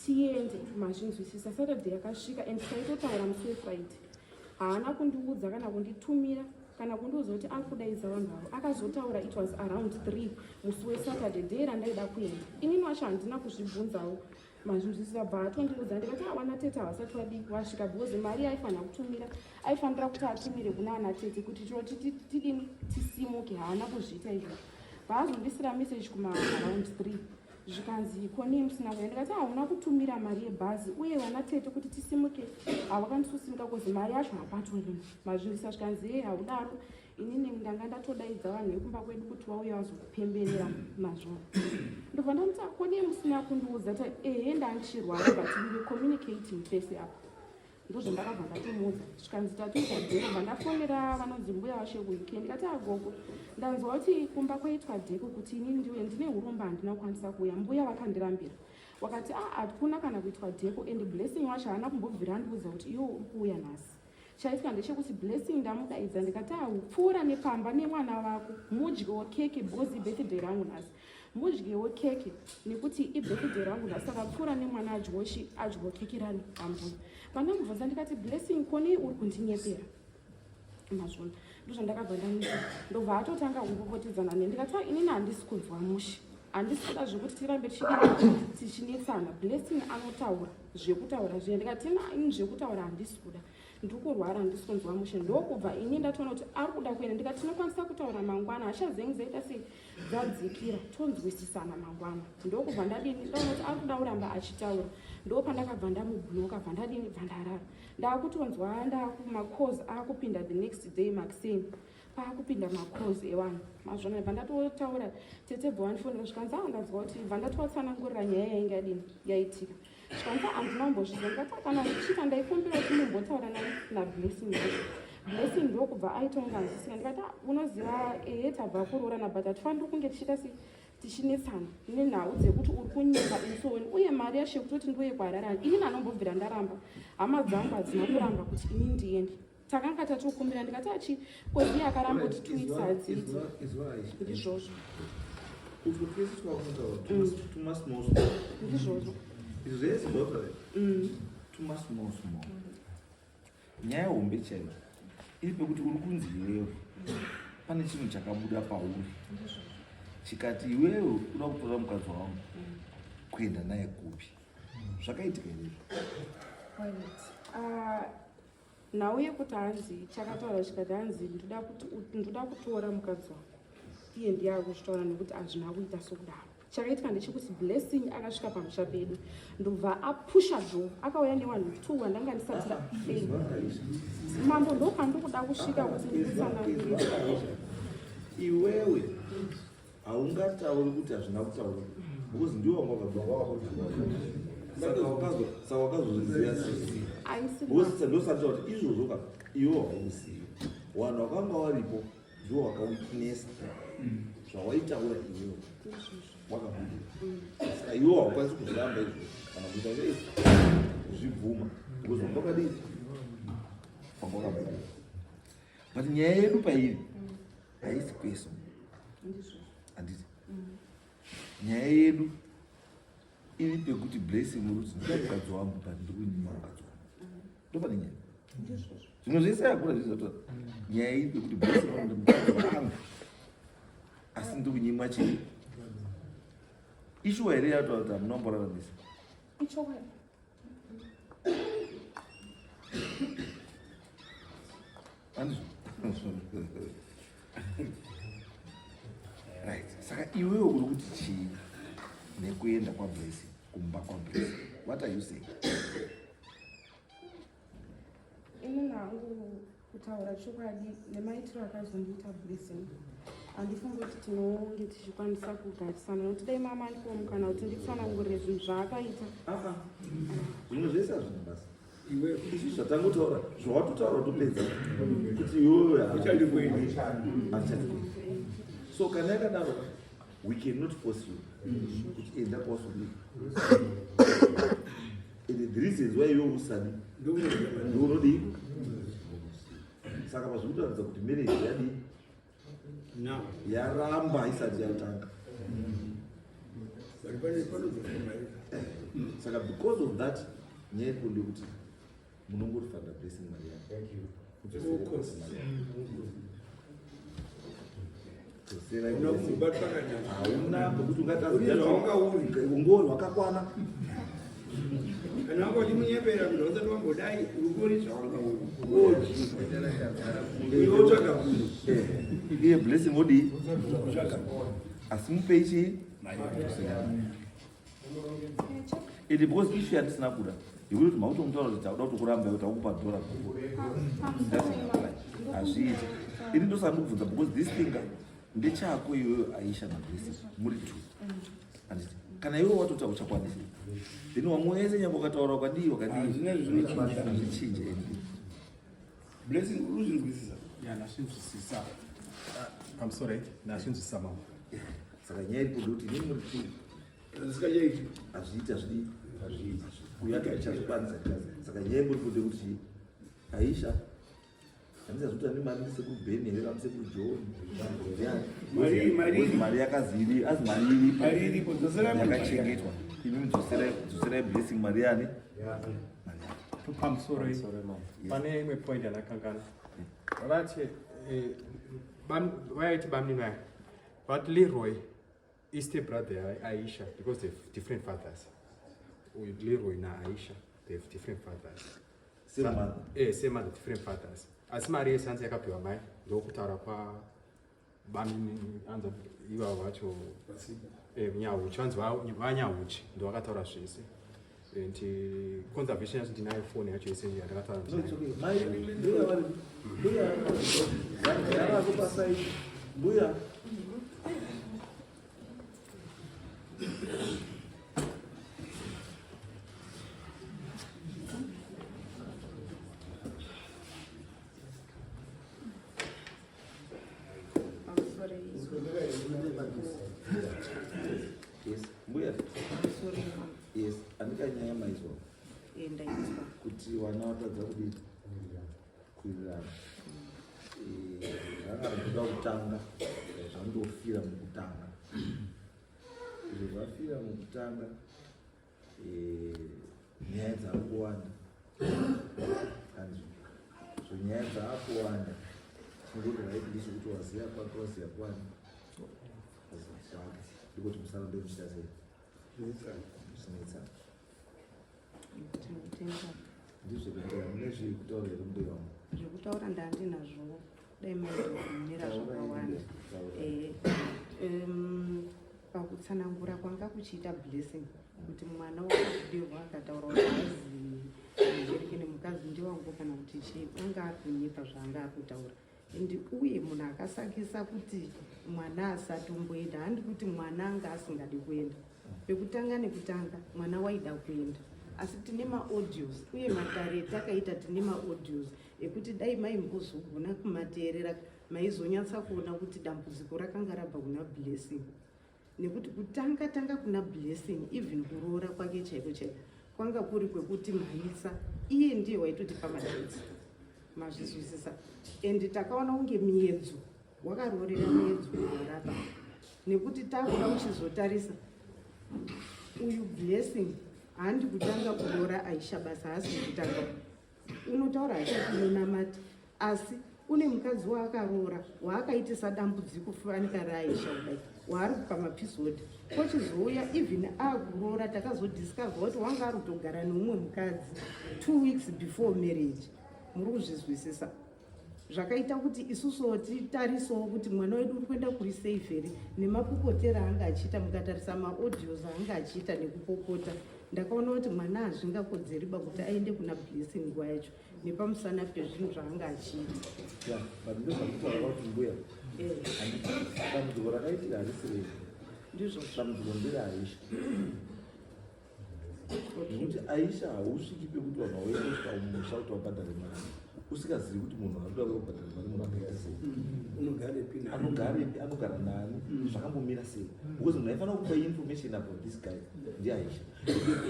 tiende. Mazvinzwisisa? Saturday yakasvika and taitotaura musi weFriday. Haana kundiudza kana kunditumira kana kundiudza kuti ari kudaidza vanhu avo. Akazotaura it was around 3 musi weSaturday, day randaida kuenda. Inini wacho handina kuzvibvunzawo, mazvinzwisisa? Bva atondiudza, ndikati awana tete havasati vadii wasvika, because mari aifanira kutumira, aifanira kuti atumire kuna ana tete kuti toti tidini, tisimuke. Haana kuzviita izvozvo. Vaazondisira message kuma around 3, zvikanzi, "Konei musina kuenda?" Ndikati, "Hauna kutumira mari yebhazi uye vana tete kuti tisimuke havakwanisi kusimuka cause mari yacho hapatorina." Mazvinzwisisa? Zvikanzi, "Ei, haudaro, inini ndanga ndatodaidza vanhu vekumba kwedu kuti vauye vazokupemberera mazvona." Ndobva ndamuti, "Konei musina kundiudza?" Ta, "Ehe, ndandichirwara, but we were communicating pese apa." Ndozvandakabva ndatomuudza. Zvikanzi, "Tatoita decor." Bva ndafonera vanonzi mbuya vashe kuUK, ndikati, "Agogo, ndanzwa kuti kumba kwaitwa decor kuti inini ndiuye, ndine uromba, handina kukwanisa kuuya." Mbuya vakandirambira, wakati, "A, hakuna kana kuitwa decor, and Blessing wacho haana kumbobvira andiudza kuti iwo uri kuuya nhasi. Chaitika ndechekuti Blessing ndamudaidza, ndikati, aupfuura nepamba nemwana wako, mudyewo keke because ibirthday rangu nhasi, mudyewo keke nekuti ibirthday rangu nhasi." Saka pfuura nemwana adyochi, adyewo keke rani ambuya. Pandamubvunza ndikati, "Blessing, konei uri kundinyepera?" Mazvona? Ndozvandakabva ndamuita. Ndobva atotanga kupopotedzana ne. Ndikati, "Ah, inini handisi kunzwa mushe, handisi kuda zvekuti tirambe tichinetsana. Blessing anotaura zvekutaura zviya." Ndikati, "Ini zvekutaura handisi kuda, ndiri kurwara, handisi kunzwa mushe." Ndokubva ini ndatoona kuti ari kuda kuenda. Ndikati, "Tinokwanisa kutaura mangwana, hasha dzenyu dzaita sei, dzadzikira, tonzwisisana mangwana." Ndokubva ndadini, ndaona kuti ari kuda kuramba achitaura, ndopandakabva ndamubloka. Bva ndadini, bva ndarara. Ndaakutonzwa ndakumacalls akupinda the next day makuseni, paakupinda macalls evanhu. Mazvona? Bva ndatotaura tete, bva wandifonera, zvikanzi, "A, ndanzwa kuti." Bva ndatovatsanangurira nyaya yainge yadini, yaitika. Zvikanzi, "Handina kumbozviziva." Ndikati, "Kana zvichiita, ndaikumbira kuti mumbotaura naBlessing yacho." Blessing ndokubva aita kunge anzwisika. Ndikati, "Ah, unoziva, ehe, tabva kuroorana, but hatifaniri kunge tichiita sei, tichinetsana nenhau dzekuti uri kunyepa and so on. Uye mari yacho yekutoti ndiuye kuHarare, inini anombobvira ndaramba, hama dzangu hadzina kuramba kuti ini ndiende, takanga tatokumbira." Ndikati, "Achi kozi akaramba kuti 2 weeks hadziiti." Ndizvozvo. Utwo twese twakunotaura tuma small small. Ndizvozvo. Izvo zvese zvataura tuma small small. Nyaya hombe chaiyo iri pekuti uri kunzi iwewe pane chinhu chakabuda pauri chikati iwewe uda kutora mukadzi wangu kuenda naye kupi. Zvakaitika izvozvo? Right. Ah, Nhau yekuti hanzi chakataura chikati hanzi ndoda kuti ndoda kutora mukadzi wangu. Iye ndiye ari kuzvitaura nekuti hazvina kuita sokudaro. Chakaitika ndechekuti Blessing akasvika pamusha pedu ndobva apusha door, akauya nevanhu two vandanga ndisati mambo ndopandikuda kusvika kuti ndikutsanangurire. Iwewe haungatauri kuti hazvina kutaura because ndiwo wanga wakabva saka wakazozviziva sei? Because ndosati kuti izvozvo ka iwe hauzivi vanhu vakanga varipo ndiwo wakawitnessa zvawaitaura iwewe wakabudirira saka iwe haukwanisi kuzviramba izvo kana kuita sei kuzvibvuma because wanga wakadii wanga wakabudirira but nyaya yedu pairi haisi kweso handiti nyaya yedu iri pekuti Blessing uri kuti ndida mukadzi wangu but ndiri kunyima mukadzi wangu ndopane nyaya zvimwe zvese hakuna zvizoto nyaya iri pekuti Blessing uri mukadzi wangu asi ndiri kunyimwa chii ishuwa here yataura kuti hamuna kumboraramisa Ichokwadi. Right saka iwewe uri kuti chii nekuenda kwaBlessing kumba kwaBlessing what are you saying? Ini hangu kutaura chokwadi nemaitiro akazondiita Blessing handifungi kuti tinonge tichikwanisa kugarisana nokuti dai mama andipowo mukana kuti nditsanangurire zvinhu zvaakaita. Zvimwe zvese hazvina basa isu zvatangotaura zvawatotaura topedza kuti iwewe Hachadi hachadi. So kana yakadaro we cannot force you kuti enda kwasudi and the reasons why iwe usadi ndounodii saka pazviri kutaridza kuti marriage yadii Now. Yaramba isati yatanga. But pane panozofuma here? Saka because of that nyaya iripo ndeyekuti munongofanira Blessing mari yake. Of course. Dzoserai Una Blessing. kubatwa kana Hauna pekuti ungati Uri zvawanga uri. ungori wakakwana. Kana wanga uchimunyepera kuti hausati wambodai uri zvawanga uri. Woji. Iwe wotsvaga munhu. Iye Blessing odii Kutsvaga. Asi mupei chii ende because issue yandisina kuda yekuti kuti mautomutaura kuti takuda kutokuramba kuti takupa dhora hazviiti ini ndosaka ndikubvunza because this thing ndechako iwewe Aisha naBlessing muri two handiti kana iwe watoti hauchakwanisi then wamwe wese nyange ukataura wakadii wakadii Hazvina zvinochinja. Hazvichinje anything. Blessing uri kuzvinzwisisa. Ya, ndazvinzwisisa. Pamusoro, ndazvinzwisisa mama. Saka nyaya iripo ndekuti inini muri two Zvisikachaiti. Hazviiti hazvidii hazviiti uyu achazvikwanisa saka nyaya iripo ndekuti Aisha handichazi kuti ane mari ndisekuru Ben here kana sekuru John. Ndiani? Mari- Mari yakazi iri azi mari iripo. Mari iripo, dzoserai munhu mari Yakachengetwa imi mudzoserai dzoserai Blessing mari yani mari yake. Pamusoro iyi. Sorry, mama. Pane imwe point yandakangana vati vaiti bamnini vaya vati Leroy is step brother yaAisha because they have different fathers. Uyu Leroy naAisha they have different fathers. Same mother. Same mother, different fathers. Asi mari yese hanzi yakapiwa mai ndokutaura kwa bamnini anza ivavo vacho Nyahuchi vanzi vaNyahuchi ndo vakataura zvese and conservation yacho ndinayo foni yacho yese yandakataura No, it's ndinayo. okay. Mai, mbuya vari mbuya yarako pasai mbuya. Pamusoro. Yes, mbuya. Pamusoro. Yes, andika nyaya maizwa Ndaizwa. Kuti vana vatadza kudii kuwirirana. Zvanga zvinoda kutanga zvandofira mukutanga izvo zvafira mukutanga nyaya dzakuwanda kanzvo zvo nyaya dzaakuwanda chingoti right ndechekuti waziya kwake waziya kwani waziya kwake ndikuti musarambe muchiita sei musinetsana. Tinotenda. Ndizvo mbuya, mune zvekutaura here mbuya wangu? Zvekutaura ndandinazvo, dai maizobvumira zvakawanda. Pakutsanangura kwanga kuchiita Blessing kuti mwana wakabudirwa akataura kuti hazi kene mukadzi ndiwangu kana kuti chii, anga ari kunyepa zvaanga ari kutaura. And uye munhu akasakisa kuti mwana asatomboenda, handi kuti mwana anga asingadi kuenda. Pekutanga nekutanga mwana waida kuenda, asi tine maaudios uye matare etakaita tine maaudios ekuti dai maimbozogona kumateerera maizonyatsa kuona kuti dambudziko rakanga rabva kuna Blessing. Nekuti kutanga tanga kuna Blessing, even kuroora kwake chaiko chaiko kwanga kuri kwekuti mhanyisa, iye ndiye waitotipa madates, mazvizwisisa? And takaona kunge miedzo wakaroorera miedzo warapa, nekuti takuda kuchizotarisa uyu Blessing handi kutanga kuroora Aisha basa, haasi kutanga. Unotaura hake unonamata, asi une mukadzi waakaroora waakaitisa dambudziko fanika raAisha kudai, waari kupa mapisodi. Kochizouya even akuroora, takazodiscover kuti wanga ari kutogara neumwe mukadzi 2 weeks before marriage. Muri kuzvizwisisa? Zvakaita kuti isusuwo titarisewo kuti mwana wedu uri kuenda kuri safe here nemapopotero aanga achiita. Mukatarisa maaudios aanga achiita nekupopota, ndakaona kuti mwana hazvingakodzeriba kuti aende kuna Blessing nguva yacho nepamusana pezvinhu zvaanga achiita. Ya, but ndozvakutaura kuti mbuya, dambudziko rakaitika harisi rei. Ndizvo. Dambudziko nderaAisha, nekuti Aisha hausviki pekuti vanhu vauye kusvika mumusha kuti vabhadhare mari usikazivi kuti munhu anoda kubhadhara mari munhu akaita sei. Unogarepi? Anogarepi, anogara nani, zvakambomira sei? Because munhu aifanira kupa information about this guy ndiAisha.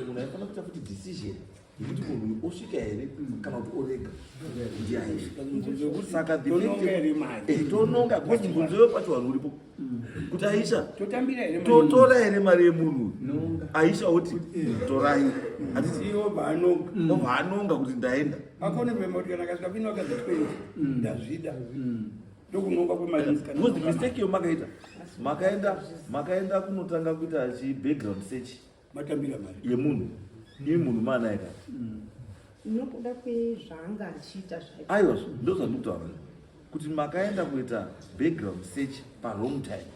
Munhu aifanira kuita futi decision yekuti munhu uyu osvika here kana kuti orega ndiAisha. Saka the Tononga here mari? Tononga, because mubvunzo iwe pacho vanhu uripo kuti Aisha Totambira here mari? Totora here mari yemunhu uyu? Aisha oti torai, hatiti? Iwo bvaanonga. Obva anonga kuti ndaenda. Akone pema kuti kana akasvika kuine vakadzi 20 ndazvida, ndokunonga kwemari musikana. Because the mistake iyo makaita, makaenda kunotanga kuita chi background search Matambira mari yemunhu, imi munhu maanaye ka. Nokuda kwezvaanga achiita zvacho. Aiwa, ndo zvandikutaura kuti makaenda kuita background search pawrong time.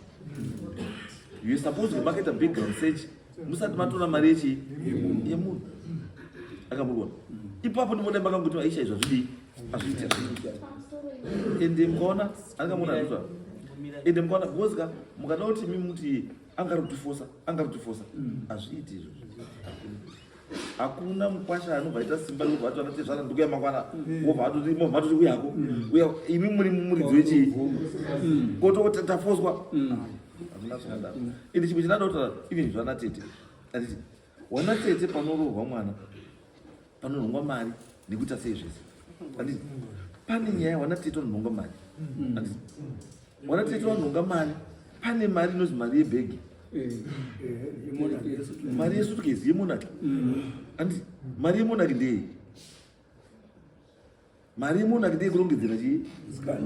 You suppose kuti makaita background search musati matora mari yechi yemunhu. Akamurikuona ipapo, ndimona makangoti Aisha izvo hazvidii, hazviiti. Ende mukaona angamona andikutaura, ende mukaona, because ka mukada kuti imi muti angari kutifosa, angari kutifosa, hazviiti izvozvo. Hakuna mukwasha anobva aita simba rekubva ati anati zvana ndikuya mangwana, wobva atoti mobva atoti uyako uya, imi muri muridzi wechii koto tafoswa, hakuna zvakadaro. Ende chimwe chinada kutaura, even zvana tete, anditi wana tete panoroorwa mwana panonhongwa mari nekuita sei zvese, anditi pane nyaya wana tete vanonhonga mari, anditi wana tete vanonhonga mari, pane mari inozi mari yebhegi, mari yesutukezi yemonaki, anditi mari yemonaki ndei? Mari yemonaki ndeye kurongedzera chii?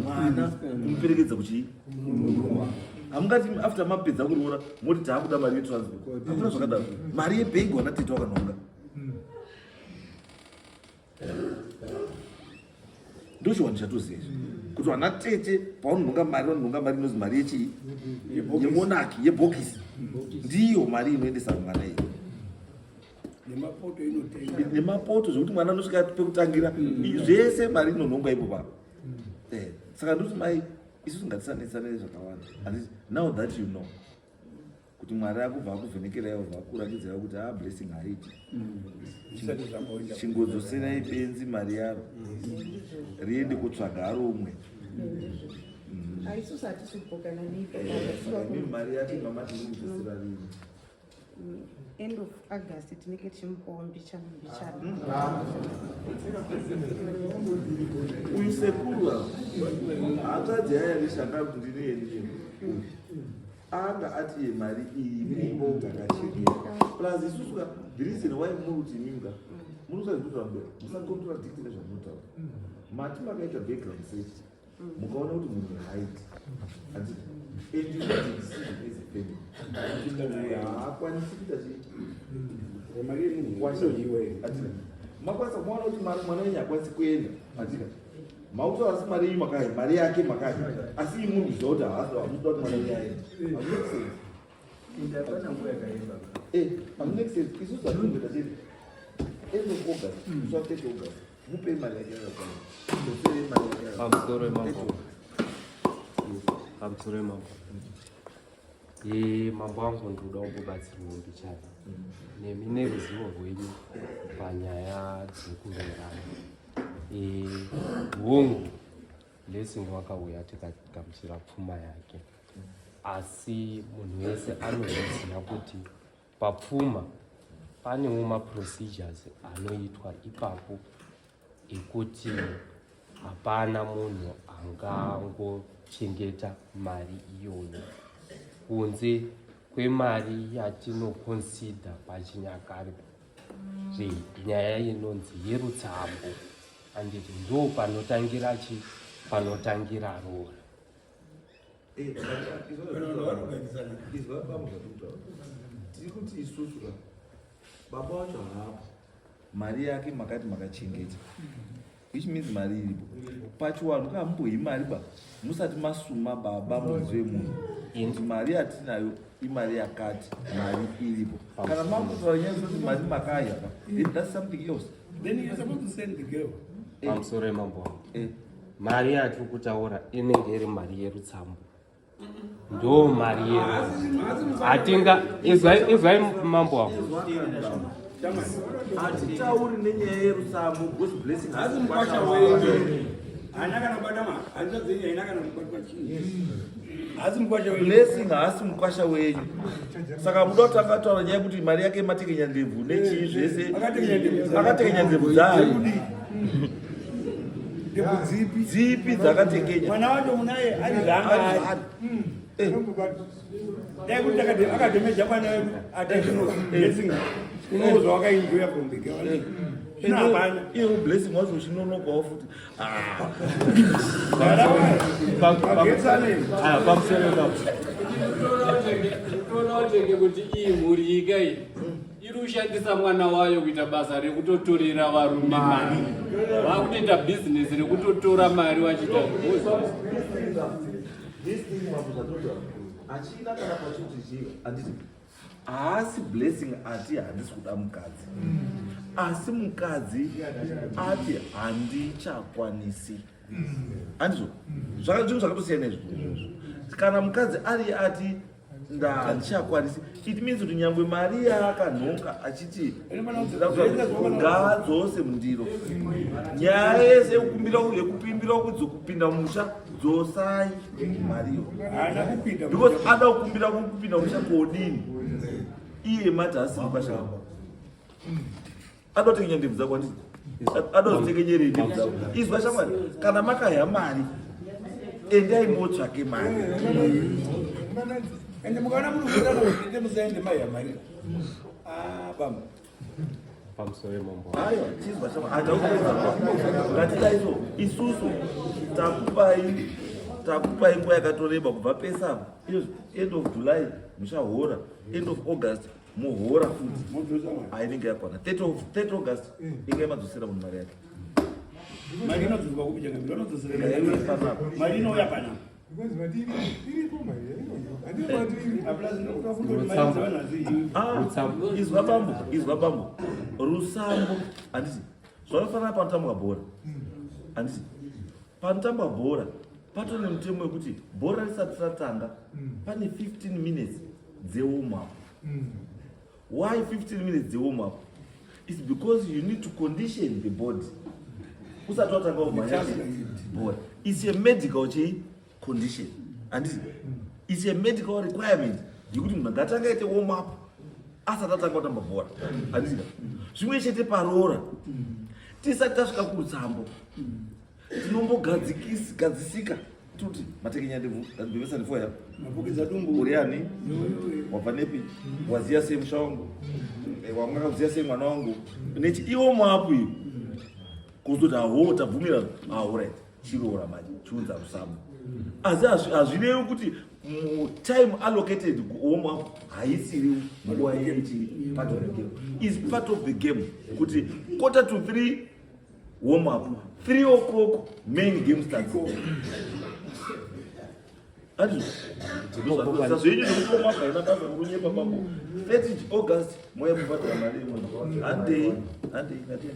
Mwana, kumuperekedza kuchii. Hamungati after mapedza kuroora moti taakuda mari yetransport, hakuna zvakadaro. Mari yebhengi wana tete wakanhonga, ndochiwani chatoziva izvi kuti vana tete pavanonhonga mari, vanonhonga mari inozi mari yechii? Yemonaki, yebhokisi, ndiyo mari inoendesa mwana iyi. Nemapoto inotenga. Nemapoto, zvekuti mwana anosvika pekutangira zvese, mari inonhongwa ipo papa. Saka ndoti mai, isusu ngatisanetsane zvakawanda, handiti? Now that you know kuti Mwari akubva akuvhenekerai, obva akurakidzirai kuti a Blessing haiti. Zvisati zvamboenda. Chingodzoserai benzi mari yaro riende kutsvaga aro umwe. Aisusu hatisi kupokana neipo. Saka imi mari yacho mamati ndikudzosera rini? End of August tinenge tichimupawo mbichana mbichana. Uyu sekuru ava, hanzvadzi yayarisha kuti ndineyeni anga ati yemari iripo takachengeta, plus isusu ka the reason why muri kuti imimi ka muri kusazvikutora mberi, musacontradicte nezvamunotaura. Mati makaita background search mukaona kuti munhu haiti, handiti? And you made a decision as a family kuti munhu haakwanisi kuita chii? Mari yemunhu inodyiwa here? Handiti? Makwanisa kuona kuti mari mwana wenyu hakwanisi kuenda atika makutora asi mari yenyu makaya mari yake makaya asi imwe muri kuziva kuti haasi hamuda kuti mwana wenyu aende. Hazvi sense. Ende hapana nguva yakareba. Eh, hazvi make sense. Isusu hatingoita chete. End of August, musi wa 30 August, mupei mari yake yakakwana. Dzoserei mari yake yakakwana. Pamusoro mambo. Pamusoro mambo. Eh, mambo wangu ndinoda kumbobatsirwa mbichana nemi neruzivo rwenyu panyaya dzekuroorana. Eh, hongu Blessing wakauya tikagamuchira pfuma yake, asi munhu wese anozviziva kuti papfuma panewo maprocedures anoitwa ipapo ekuti hapana munhu angangochengeta mari iyoyo kunze kwemari yatinoconsider pachinyakare nyaya inonzi yerutsambo anditi ndo panotangira chi panotangira roora. Tiri kuti isusu ka baba wacho haapo, mari yake makati makachengeta, which means mari iripo pachiwanhu ka hamumbohi mari ba musati masuma baba muridzi wemunhu kuti mari yatinayo imari yakati, mari iripo. Kana makutaura nyaya dzekuti mari makaya ka, then that's something else. Then you're supposed to send the girl. Pamusoro yemambo wangu, mari yatiri kutaura inenge iri mari yerutsambo, ndo mari yeru hatinga izwai izwai mambo wangu. Hatitauri nenyaya yerusambo because Blessing Haasi mukwasha wenyu. Haana kana kubata ma. Hanzvadzi yenyu haina kana kubatwa chinhu. Haasi mukwasha wenyu. Blessing haasi mukwasha wenyu, saka muda kuti angataura nyaya yekuti mari yake matekenya ndebvu nechii zvese. Akatekenya ndebvu dzake. Akatekenya ndebvu dzayo. Ndebvu dzipi? Dzipi dzakatekenya? Mwana wacho munaye ari zvaanga ari. Dai kuti akadhemeja mwana wedu atachino Blessing. Unozwa wakaenjoya from the girl. Zvino hapana. Iye Blessing wacho uchinonokawo futi. Ah. Magetsi anei? Ah, pamusoro yemambo. Toona utenge kuti iyi mhuri ika iyi iri kushandisa mwana wayo kuita basa rekutotorera varume mari, vakutoita bhizinesi rekutotora mari vachiita This thing mambo zvatotaura hachina kana pachoti chii, handiti? Haasi Blessing ati handisi kuda mukadzi, asi mukadzi ati handichakwanisi, handizvo? Zvinhu zvakatosiyana izvo. Kana mukadzi ari ati handichakwanisi, it means kuti nyangwe mari yaakanhonga achiti ngaadzose mundiro, nyaya yese yekukumbira yekupimbira kudzokupinda musha, dzosai mariyo. Haana kupinda. Because ada kukumbira kupinda musha kodini iye mati haasi mukwasha? Ada kutekenya ndebvu dzako, handiti? Ada kuzitekenyerei ndebvu dzako? Izwa shamwari, kana makaya mari, endai motsvake mari. Ende mukaona muri kuitana kuti musaende mai yamari. Ah, bamba. Pamusoro yemambo. Aiwa, chizwa shamwari, ngatidaiso isusu takupai nguva yakatoreba kubva pesa izvo end of July muchahora, end of August muhora futi. Modzosa mari. Ainenge yakwana 30 August, inge madzosera munhu mari yake. Mari inodzoswa kupi changamire? Vanodzosera Ngaiuye panapa. mari inouya panapa. Because mati iripo mari inouya. Handiti mati iripo. Aplas unofunga kuti mari dzevanhu hadziiwi. Ah, Rutsambo. Izwa bambo, izwa bambo, rusambo handiti zvakafanana panotambwa bhora, handiti? Panotambwa bhora patone mutemo wekuti bhora risati ratanga pane 15 minutes dzewarm up. Why 15 minutes dzewarm up? It's because you need to condition the body usati watanga kumhanya bhora. It's a medical chii condition, handiti? It's a medical requirement yekuti munhu ngatanga aite warm up asati atanga kutamba bhora, handiti? Zvimwe chete paroora, tisati tasvika kurutsambo tinombogadzisika tuti matekenya ndebvu bevesa ndifo ya Mapukidza dumbu. Uri ani? Wabva nepi? Waziya sei musha wangu? Wanga kakuziya sei mwana wangu nechi iwo mwapo iyo kuzoti aho tabvumira, alright, chiroora manje, chiunza rusambo. Asi hazvirevi kuti Time allocated kuwarm up haisiri nguva yechi part of the game. Is part of the game kuti 2:45 warm up, 3 o'clock main game starts. Zvenyu zvekuti warm up haina basa, kunyepa pambo. 30 August moya mubhadhara mari yemunhu. Handei, handei, ngatende.